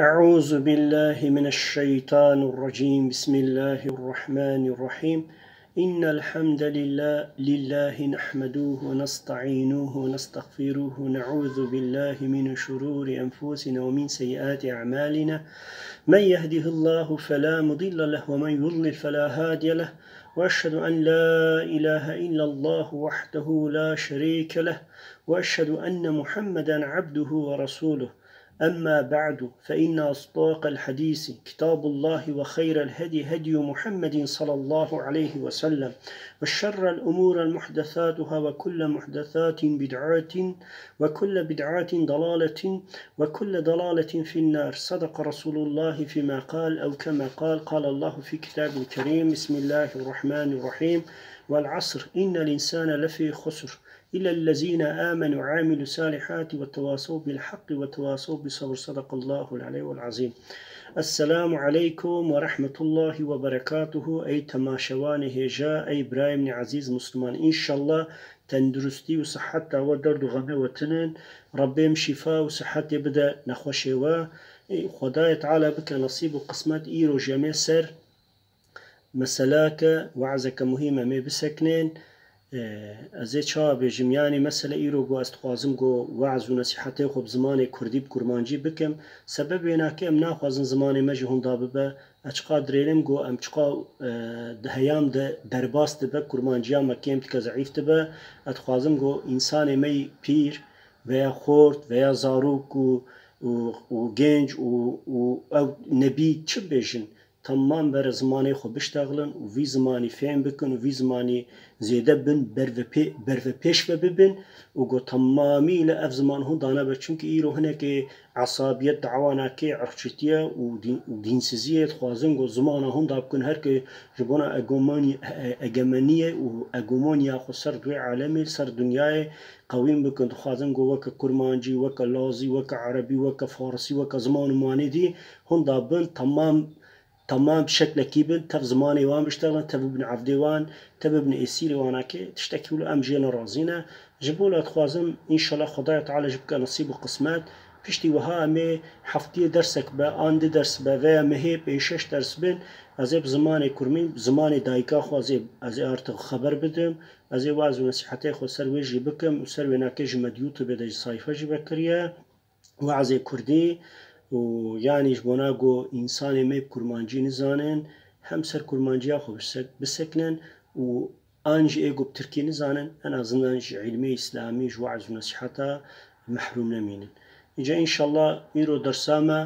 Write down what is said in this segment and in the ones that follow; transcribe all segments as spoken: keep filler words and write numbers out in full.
أعوذ بالله من الشيطان الرجيم. بسم الله الرحمن الرحيم. إن الحمد لله، لله نحمده ونستعينه ونستغفره، ونعوذ بالله من شرور أنفسنا ومن سيئات أعمالنا. من يهده الله فلا مضل له، ومن يضلل فلا هادي له، وأشهد أن لا إله إلا الله وحده لا شريك له، وأشهد أن محمدا عبده ورسوله. أما بعد، فإن أصدق الحديث كتاب الله، وخير الهدي هدي محمد صلى الله عليه وسلم، وشر الأمور محدثاتها، وكل محدثات بدعة، وكل بدعة ضلالة، وكل ضلالة في النار. صدق رسول الله فيما قال، أو كما قال. قال الله في كتابه الكريم: بسم الله الرحمن الرحيم. والعصر، إن الإنسان لفي خسر، إلا الذين آمنوا وعملوا الصالحات وتواصوا بالحق وتواصوا بالصبر. صدق الله العلي العظيم. السلام عليكم ورحمة الله وبركاته. Ey temaşevanê hêja, ey birayê min ezîz Musliman, înşallah tenduristî û siheta we, derd û xemê we tinin. Rebbê min şîfa û sihetê bide nexweşê we. Ê, Xwedayê Teala bike nesîb û qismet, îro jî em ê ser meseleke, we'zeke muhîm em ê biseknên. Ê, ez ê çawa bêjim, yanî mesele îro ku ez dixwazim ku we'z û nesîhetê xwe bi zimanê kurdî, bi kurmancî bikim. Sebeb wênakê em naxwazin zimanê me jî hunda bibe. Ez çiqa dirênim ku em çiqa, e, di heyam de derbas dibe, kurmanciya me kêm dike, zeîf dibe. Ez dixwazim ku însanê me yî pîr veya xort veya zarok û, û, û genc û, û ew nebî çi bêjin, temam bere zimanê xwe biştexilin û vî zimanî fêm bikin û vî zimanî zêde bin berve pê-, berve pêş ve bibin û ku temamî li ev ziman hûn dane be. Çimkî îro hinekê esabiyet dawa nake, irqçîtiye û dîn-, û dînsiziyê dixwazin ku zimana hûn da bikin, her ke ji bona egomonî-, e-, egemeniyê û egomoniya xwe ser duê alemê, ser dinyayê qewîn bikin. Dixwazin ku weke kurmancî, weke lazî, weke erebî, weke farisî, weke ziman û manê dî hûn da bin, temam, temam şeklekî bin, tev zimanê wan biştexilin, tev bibin evdê wan, tev bibin êsîrê wan, ake tiştekî wilo em jê ne razî ne. Ji bo la dixwazim, înşallah Xwedaya Teala jî bike nesîb û qismet. Piştî wiha em ê heftiyê dersek be, an du ders be, veya mehê pênc şeş ders bin, ez ê bi zimanê kurmî, zimanê dayika xwe ez ê, ez ê artık xeber bidim. Ez ê waz û nesîhetê xwe ser wê jî bikim û ser wênakê ji me di YouTube de jî sayfe jî vekiriye. Wazê kurdî û yanî ji bona ku însanê me bi kurmancî nizanin, hem ser kurmanciya xwe bisek-, bisekinin û an jî ê ku bi tirkî nizanin, en azından ji îlmê îslamî, ji waz û nesîheta mehrûm nemînin. Îca înşallah îro dersa me,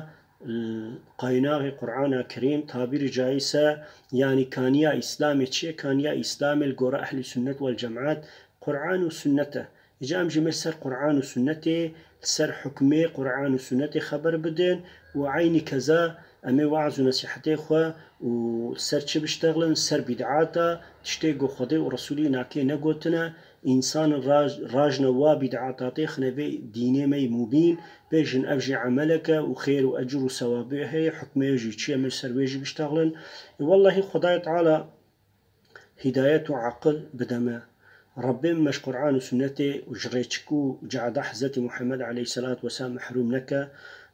l-, qaynaxê Qur'ana Kerîm, tabîrî caîse, yanî kaniya Îslamê çi ye? Kaniya Îslamê li gora Ehlî Sunnet wel Cemaat Qur'an û Sunnet e. Îca em jî me ser Qur'an û Sunnetê, li ser hukmê Qur'an û Sunnetê xeber bidin û eynî keza em ê waz û nesîhetê xwe û ser çi biştexilin, ser bîd'ata, tiştê ku Xwedê û Resûlî nakê negotine, însan raj-, rajne wa bîd'ata têxine vê dînê me yî mubîn, bêjin ev jî emeleke û xêr û ecir û sewabê heye, hukmê jî çi ye, em ê ser wê jî biştexilin. Ê, wellahî Xwedayê Teala hîdayet û aqil bide me. Rebbê me ji Qur'an û Sunnetê û ji rêçik û cada Hezretî Muhammed aleyhisselatu vesselam mehrûm neke.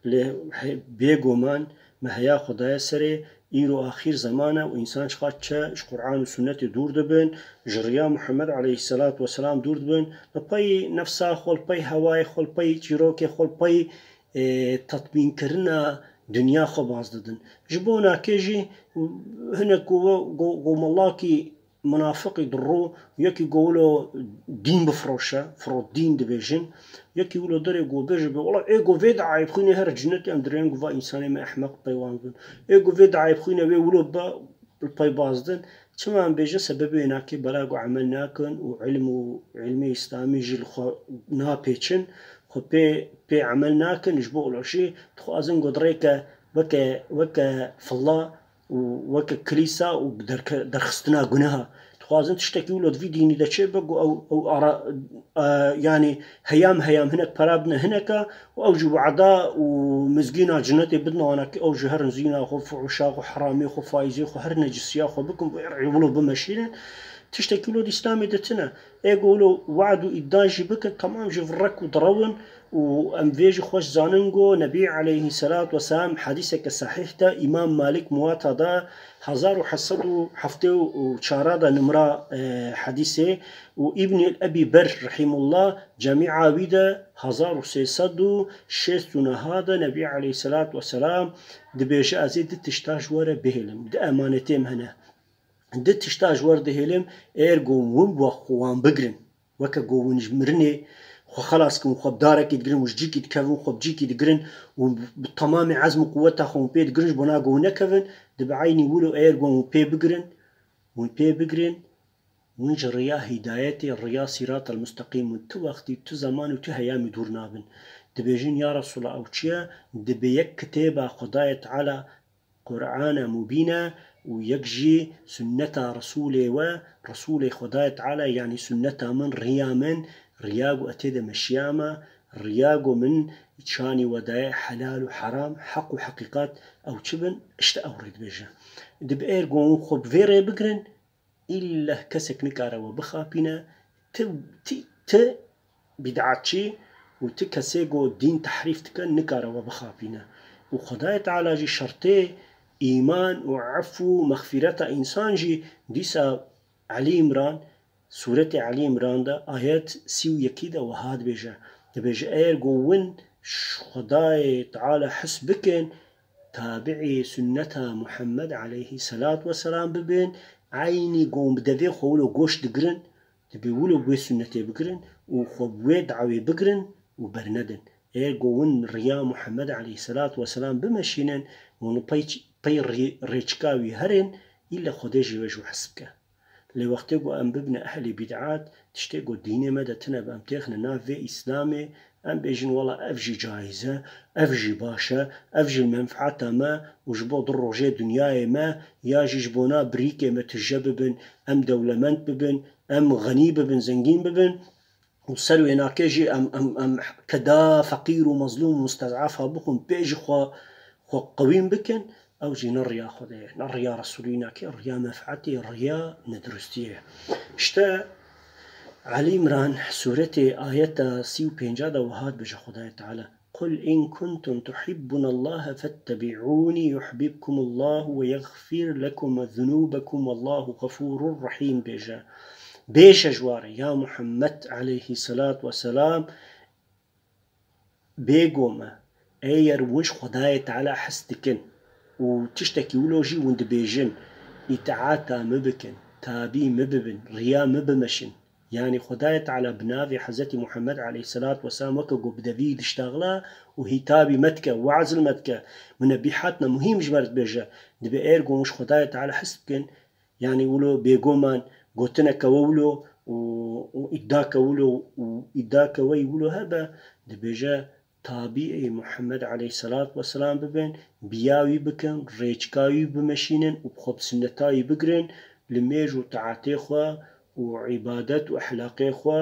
Lê he-, bêguman me heya Xwedayê serê, îro axîr zeman e û însan çiqa çe ji Qur'an û Sunnetê dûr dibin, ji riya Muhammed aleyhisselatu vesselam dûr dibin, li pey nefsa xwe, li pey hewayê xwe, li pey çîrokê xwe, li pey, e, tatmînkirina dinya xwe baz didin. Ji bo nakê jî hinek ku we go-, gomelakî munafiqî dirû, yekî go wilo dîn bifiroşe, firot dîn dibêjin, yekî wilo derê go bêje be, wela ê go vê diayê bixwîne here cinnetê, em dirên go va însanê me ehmeq peywan bin. Ê go vê diayê bixwîne wê wilo be, li pey baz din. Çima em bêjin? Sebebê wê nakê bela ku emel nakin û ilm û ilmê îslamî jî li xwe napêçin, xwe pê, pê emel nakin, ji bo wilo jî dixwazin ku dirêke weke, weke filla û weke kilîsa û derke-, derxistina guneha. Dixwazin tiştekî wilo di vî dînî de çêbe ku ew, ew ara, e, yanî heyam heyam hinek pera bidine hineka û ew jî wada û mizgîna cinetê bidine wana ki ew jî herin zîna xwe, fuhuşa xwe, heramê xwe, faîzê xwe, her necisiya xwe bikin, wê rê wilo bimeşînin. Tiştekî wilo di Îslamê de tine. Ê ku wilo wad û îddan jî bikin, temam ji virek û direwin Û em vê jî xweş zanin ku Nebî aleyhisselatu vesselam hedîseke sehîh de, Îmam Malik Muweta de hezar û heft sed û heftê û çar de nimra, e, hedîsê û Îbn Ebî Ber rahimullah Cemîa wî de hezar û sê sed û şêst û neh de Nebî aleyhisselatu vesselam dibêje, ez ê du tişta ji we re bihêlim, du emanetê min hene. Du tişta ji we re dihêlim, eger ku hûn we xwe wan bigirin, weke ku hûn ji mirinê xwe xelas kin, xwe bi darekî digirin, hûn ji cîkî dikevin, xwe bi cîkî digirin û bi temamê ezm û quweta xwe hûn pê digirin, ji bona ku hûn nekevin, dibe eynî wilo eger ku hûn pê bigirin, hûn pê bigirin, hûn ji riya hîdayetê, riya sîratel musteqîm hûn tu wextî, tu zeman û tu heyamî dûr nabin. Dibêjin, ya Resulallah, ew çi ye? Dibe yek kitêba Xwedayê Teala, Qur'ana Mubîn e û yek jî sunneta Resûlê we, Resûlê Xwedayê Teala, yanî sunneta min, riya min, riya ku ez tê de meşiyame, riya ku min çanî we daye helal û heram, heq û heqîqat ew çi bin, işte ew rê dibêje. Dibe eger ku hûn xwe bi vê rê bigirin, îlle kesek nikare we bixapîne, ti, ti, ti bid'atçî û ti kesê ku dîn tehrîf dike nikare we bixapîne. Û Xwedayê Teala jî şertê îman û efû û mexfîreta însan jî dîsa Elî Îmran, Sûretê Elî Îmran de ayet sî û yekî de wiha dibêje. Dibêje, eger ku win ş-, Xwedayê Teala his bikin, tabi'ê sunneta Muhammed aleyhisselatu vesselam bibin, eynî ku bi devê xwe wilo goş digirin, dibe wilo bi wê sunnetê bigirin û xwe bi wê dawê bigirin û bernedin. Eger ku win riya Muhammed aleyhisselatu vesselam bimeşînin, hûn li pey, pey rê-, rêçika wî herin, îlle Xwedê jî wê ji we his bike. Lê wextê ku em bibine ehlê bîd'at, tiştê ku dînê me de tine be, em têxine nav vê Îslamê, em bêjin, wela ev jî caiz e, ev jî baş e, ev jî li menfeeta me û ji bo du rojê dinyayê me, ya jî ji bona birîkê me tije bibin, em dewlemend bibin, em xenî bibin, zengîn bibin. Û ser wênakê jî em, em, em keda feqîr û mezlûm û mustez'efa bixwin, pê jî xwe, xwe qewîn bikin, ew jî ne riya Xwedê ye, ne riya Resûlî, ne kê riya menfeetê, riya nedurustiyê ye. İşte Elî Îmran sûretê ayeta sî û pênca de wiha dibêje Xwedayê Teala, "Qul in kuntum tuhibbunallaha fettebi'ûnî yuhbibkumullahu ve yexfir lekum zunûbekum vallahu xefûrur rehîm," bêje. Bêje ji wan re, ya Muhammed aleyhisselatu vesselam, bêgo me, eger win ji Xwedayê Teala hes dikin û tiştekî wilo jî win dibêjin, îtaata min bikin, tabî min bibin, riya min bimeşin. Yanî Xwedayê Teala bi navê Hezretî Muhammed aleyhisselatu vesselam weke ku bi devî diştaxila û hîtabî me dike, weaz li me dike, munebîhatna muhîm ji me re dibêje, dibe eger ku win ji Xwedayê Teala hes bikin, Yanî wilo bêguman gotineke we wilo û, û îdake wilo û îdake we yî wilo hebe, dibêje, tabîê Muhammed aleyhisselatu vesselam bibin, biya wî bikin, rêçika wî bimeşînin û bi xwe bi sunneta wî bigirin, li mêj û taetê xwe û îbadet û ehlaqê xwe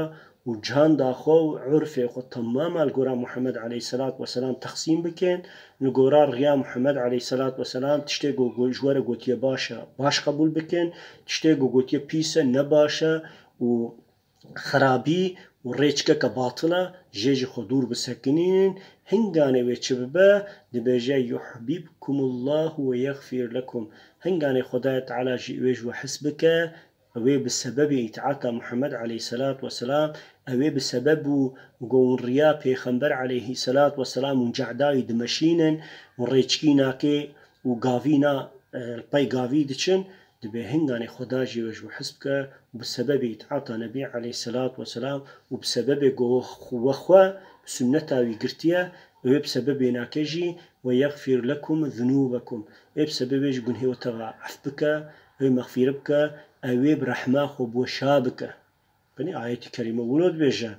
û cihanda xwe û urfê xwe temama li gora Muhammed aleyhisselatu vesselam texsîm bikin, li gora riya Muhammed aleyhisselatu vesselam tiştê ku, ku ji we re gotiye baş e, baş qebûl bikin, tiştê ku gotiye pîs e, ne baş e û xerabî û rêçikeke batil e, jê jî xwe dûr bisekinînin, hinganê wê çi bibe, dibêje, "Yuhbibkumullahu ve yexfir lekum." Hinganê Xwedayê Teala jî wê ji we his bike, Ew ê bi sebebê îtaata Muhammed aleyhisselatu vesselam, ew ê bi sebeb û gon riya Pêxember aleyhisselatu vesselam û cehda wî dimeşînin û rêçkî nake û gavîna, e, li pey gavî diçin, dibê hinganê Xweda jî wê ji we his bike û bi sebebê îtaata Nebî aleyhisselatu vesselam û bi sebebê ku we xwe bi sunneta wî girtiye, ew ê bi sebebê nake jî, "Ve yexfir lekum zunûbekum." Ê bi sebebê jî gunhê we teva ef bike, ê mexfîre bike, ew ê bi rehma xwe bi we şa bike. Binê ayetî kerîme wilo dibêje,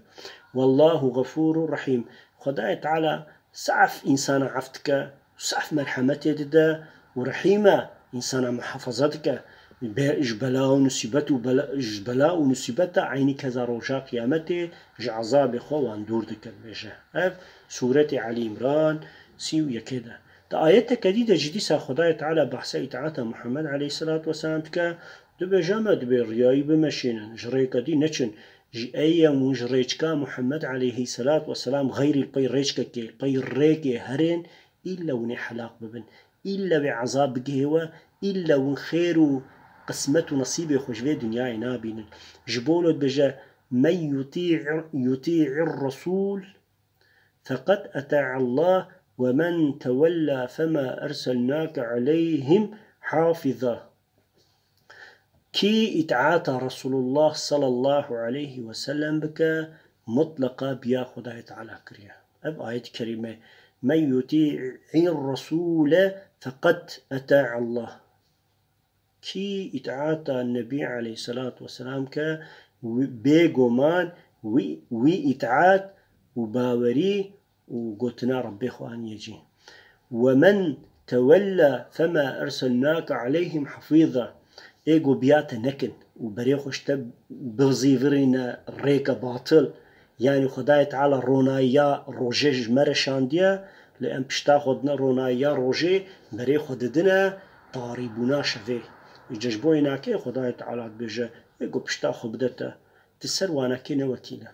"Wallahu xefûrur rehîm." Xwedayê Teala saf însana ef dike, saf merhemetê dide û rehîm e, însana muhafaza dike. Be-, ji bela û musîbet û bela, ji bela û musîbeta eynî keza roja qiyametê ji ezabê xwe wan dûr dike, dibêje. Ev sûretê Elî Îmran sî û yekê de. Di ayeteke dî de jî dîsa Xwedayê Teala behsa îtaata Muhammed aleyhisselatu vesselam dike, dibêje, me dibê riyayî bimeşînin, ji rêke dî neçin. Ji eyem hûn ji rêçka Muhammed aleyhisselat vesselam xeyrî li pey rêçkekê, li pey rêkê herên, îlle hûn ê helak bibin. Îlle wê ezab bigihê we, îlle hûn xêr û qismet û nesîbê xwe ji vê dinyayê nabînin. Ji bo wilo dibêje, "Men yutî-, yutî'ir Resûl, feqed eta'allah ve men tewella fema erselnake aleyhim hafiza." Kî îtaata Resulullah sallallahu aleyhi ve sellem bike, mutleqa biya Xwedayê Teala kiriye. Ev ayet-i kerîme, "Men yutî'ir Resûle feqed eta'allah." Kî îtaata Nebî aleyhisselatu vesselam ke, wî, bêguman wî, wî îtaat û bawerî û gotina Rebbê xwe aniye cî. "Ve men tewella fema erselnake aleyhim hafîza." Ê go biya te nekin û berê xwe ji te bizîvirîne rêke batil. Yanî Xwedayê Teala ronayiya rojê ji me re şandiye, lê em pişta xwe dine ronayiya rojê, berê xwe didine tarîbûna şevê. Îca ji bo înakê Xwedayê Teala dibêje, ê go pişta xwe bide te, tu ser wanekê ne wekîl e.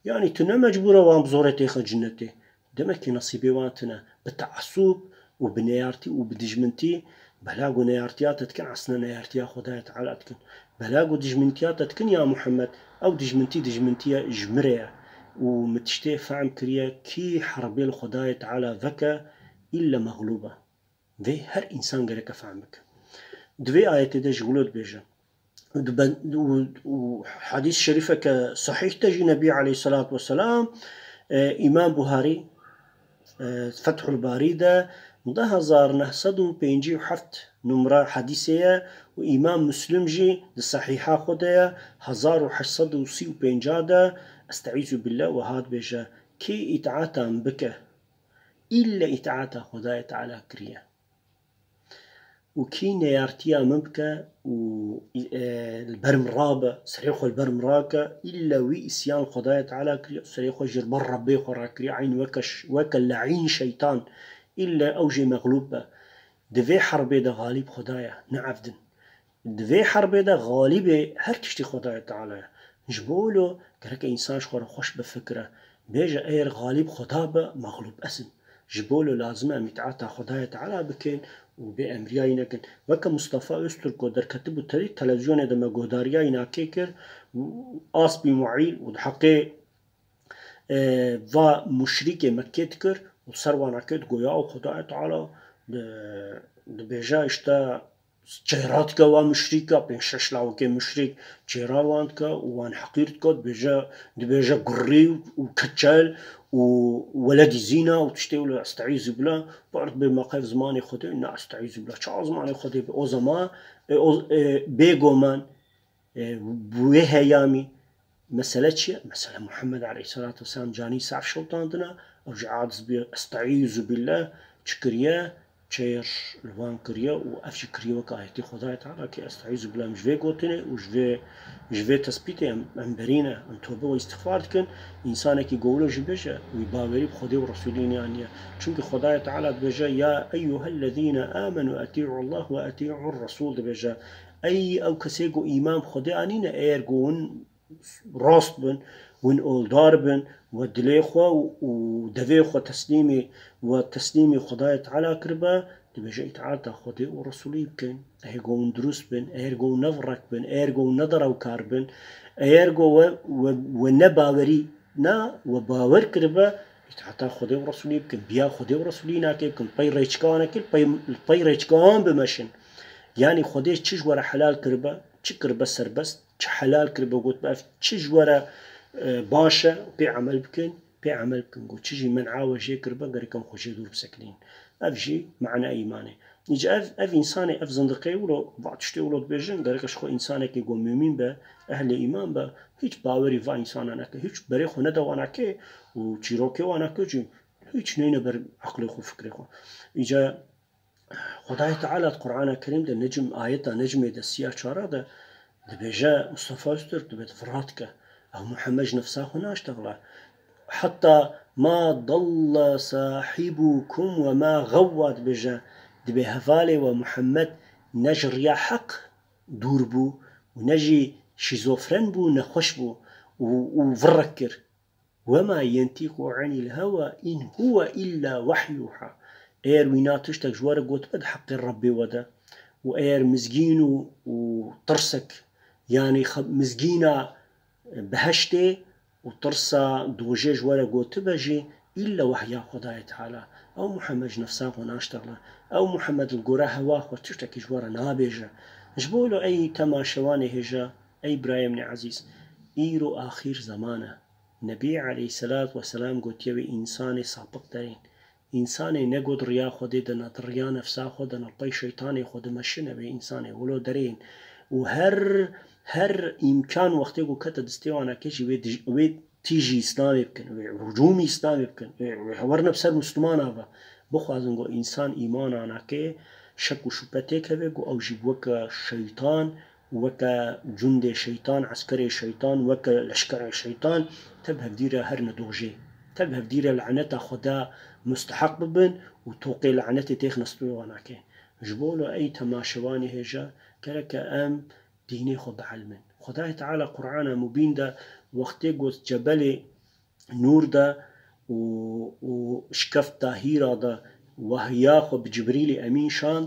Yanî tu ne mecbûr e wan bi zorê têxe cinetê. Demekî nesîbê wan tune. Bi teessûb û bi neyartî û bi dijmintî, bela ku neyartiya te dikin, eslen neyartiya Xwedayê Teala dikin. Bela ku dijmintiya te dikin ya Muhammed, ew dijmintî dijmintiye ji min re ye. Û min tiştê fehm kiriye, kî herbê li Xwedayê Teala veke, îlle mexlûb e. Vê her însan gereke fehm bike. Di vê ayetê de ji wilo dibêje. Û dibe-, û, û hadîs şerîfeke sehîh de jî Nebî aleyhisselatu vesselam, e, Îmam Buharî, e, Fethul Barî de du hezar neh sed û pêncî û heft numre hadîsê ye û Îmam Muslim jî di Sehîha xwe de ye, hezar û heşt sed û sî û pênc de, Estaizu billah, wiha dibêje, kê îtaata min bike, îlle îtaata Xwedayê Teala kiriye. Û kî neyartiya min bike û, e, li ber min rabe, serê xwe li ber min rake, îlle wî îsyan Xwedayê Teala kiriye, serê xwe ji ber Rebbê xwe rakiriye, eyn weke ş-, weke leîn şeytan, îlle ew jê mexlûb be. Di vê herbê de xalîb Xwedayê, ne evdin. Di vê herbê de xalîbê her tiştî Xwedayê Teala ye. Ji bo wilo gereke însan ji xwe re xweş bifikire. Bêje, eger xalîb Xweda be, mexlûb ez im. Ji bo wilo lazim e em îtaata Xwedayê Teala bikin û bê emriya wî nekin. Weke Mustafa Öztürk ku derketibû te-, televîzyonê de me guhdariya wî nakê kir, û aspî muîl û di heqê, e, va muşrîkê Mekkê dikir û ser wan nakê digoya û Xwedayê Teala di-, dibêje, işte, çêra dike wa muşrîka, pênc şeş lawikê muşrîk çêra wan dike û wan heqîr dike, dibêje, dibêje gurrî û keçel û weledî zîna û tiştê wilo, estaizu billah, bar dibê meqev zimanê Xwedê, na estaizu billah, çawa zimanê Xwedê be? O zaman, e, o, e, bêguman, e, bi wê heyamî mesele çi ye? Mesele Muhammed aleyhisselatu vesselam canî saf şewitandine, ew jî aciz bûye, estaizu billah, çi kiriye? Çêr li wan kiriye û ev jî kiriye wek ayetê Xwedayê Teala ki, estaizu billah, em ji vê gotinê û ji vê, ji vê tespîtê em, em berî ne, em tobe û îstixfar dikin. Însanekî gowlo jî bêje, wî bawerî bi Xwedê û Resûlî niya niye. Çimkî Xwedayê Teala dibêje, "Ya eyyuhellezîne âmenû etî'ullah ve etî'ur Resûl," dibêje. Ey ew kesê ku îman bi Xwedê anîne, eger ku hûn rast bin, hûn oldar bin, we dilê xwe û, û devê xwe teslîmî, we teslîmî Xwedayê Teala kiribe, dibêje îtaata Xwedê û Resûlî bikin. Eger ku hûn dirust bin, eger ku hûn nevirek bin, eger ku hûn nedarewkar bin, eger ku we, we, we ne bawerî, na, we bawer kiribe, îtaata Xwedê û Resûlî bikin. Biya Xwedê û Resûlî nakê bikin. Pey rêçika wan neke, pey, pey rêçika wan bimeşin. Yanî Xwedê çi ji we re helal kiribe, çi kiribe serbest, çi helal kiribe, gotibe ev çi ji we re, e, baş e, pê emel bikin, pê emel bikin. Got çi jî men'a we jê kiribe, gerek em xwe jê dûr bisekinîn. Ev jî mana îmanê. Îca ev, ev însanê, ev zindiqê wilo, va tiştê wilo dibêjin, gerek ji xwe însanekê ku mumîn be, ehlê îman be, hîç bawerî va însana neke, hîç berê xwe nede wana ke û çîrokê wana ke jî hîç neyne ber eqlê xwe, fikrê xwe. Îca Xwedayê Teala di Qur'ana Kerîm de Necm, ayeta Necmê de sîya çara de dibêje, Mustafa Öztürk dibê, di vira dike. Ew Muhammed ji nefsa xwe naştexile. Heta ma dalla sahibukum ve ma gawwa dibêje. Dibê hevalê we Muhammed ne ji riya heq dûr bû û ne jî şîzofren bû, nexweş bû. û, û virek kir. Wema yentîqu anîl hewa in huwe îlla wehyû yuha. Eger wîna tiştek ji we re gotibe di heqê Rebbê we de û eger mizgîn û, û tirsek, yanî xe-, mizgîna behiştê û tirsa dojê ji we re gotibe jî, îlle wehya Xwedayê Teala. Ew Muhammed ji nefsa xwe naştexile. Ew Muhammed li gora hewa xwe tiştekî ji we re nabêje. Ji bo lo ey temaşevanê hêja, ey birayê min ê ezîz, îro axîr zeman e. Nebî aleyhisselat vesselam gotiye wê însanê sapiq derên. Însanê ne go di riya Xwedê de ne, di riya nefsa xwe de ne, pey şeytanê xwe dimeşine wê însanê wilo derên. Û her, her îmkan wextê ku kete distê wana ke jî wê dij-, wê tîjî Îslamê bikin, wê hicûmî Îslamê bikin, wê, wê werine bi ser Muslimana ve. Bixwazin ku însan îmana nake, şek û şüphe têkeve ku ew jî weke şeytan, weke cundê şeytan, eskerê şeytan, weke leşkerê şeytan, tev hevdî re herine dojê. Tev hevdî re laneta Xweda musteheq bibin û toqê lanetê têxine stûyê wana ke. Ji bo lo ey temaşevanê hêja, gereke em dînê xwe bielmin. Xwedayê Teala Qur'ana Mubîn de wextê got Cebelê Nûr de û, û şikefta Hîra de wehya xwe bi Cibrîlê Emîn şand,